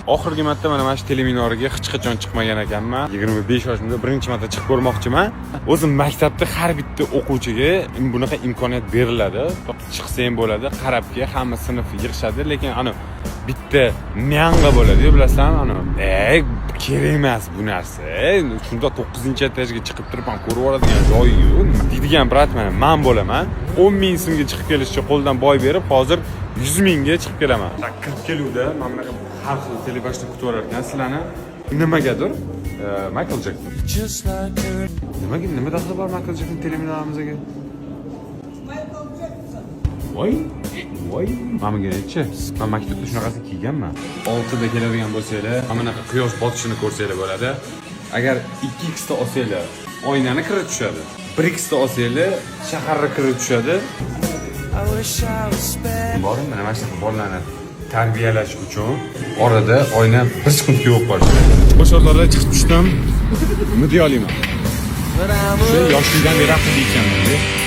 Oxirgi marta mana shu teleminoraga hech qachon chiqmagan ekanman. 25 yoshimda birinchi marta chiqib ko'rmoqchiman. O'zim maktabda har bitta o'quvchiga bunaqa imkoniyat beriladi. Chiqsa ham bo'ladi, qarab kel, hamma sinf yig'ishadi, lekin ana bitta myang'a bo'ladi, bilasan, ana, ey, kerak emas bu narsa. Shunda 9-etajga chiqib turib ham ko'rib oladigan joyi yo'q deydigan брат mana man bo'laman. 10 ming so'mga chiqib kelishga qo'ldan boy berib, hozir 100 mingga chiqib kelaman. Kirib keluvda mana bunaqa har xil телебашня kutib olar ekan sizlarni. Nimagadir Michael Jackson. Nimaga, nima daxli bor Michael Jackson teleminoramizga? Voy, voy, mana bunga nechi? Man maktabda shunaqasini kiyganman. 6da keladigan bo'lsanglar, mana bunaqa quyosh botishini ko'rsanglar bo'ladi. Agar 2 x ta olsanglar, oynani kiri tushadi. 1 x ta olsanglar, shaharni kiri tushadi. Bormi, mana shunaqa bolalarni tarbiyalash uchun orada oyna bir sekundga yo'q qolishi. Xo'sh, o'rtoqlar, chiqib tushdim. Nima deya olaman? Shu yoshlikdan beri aqlli ekanman.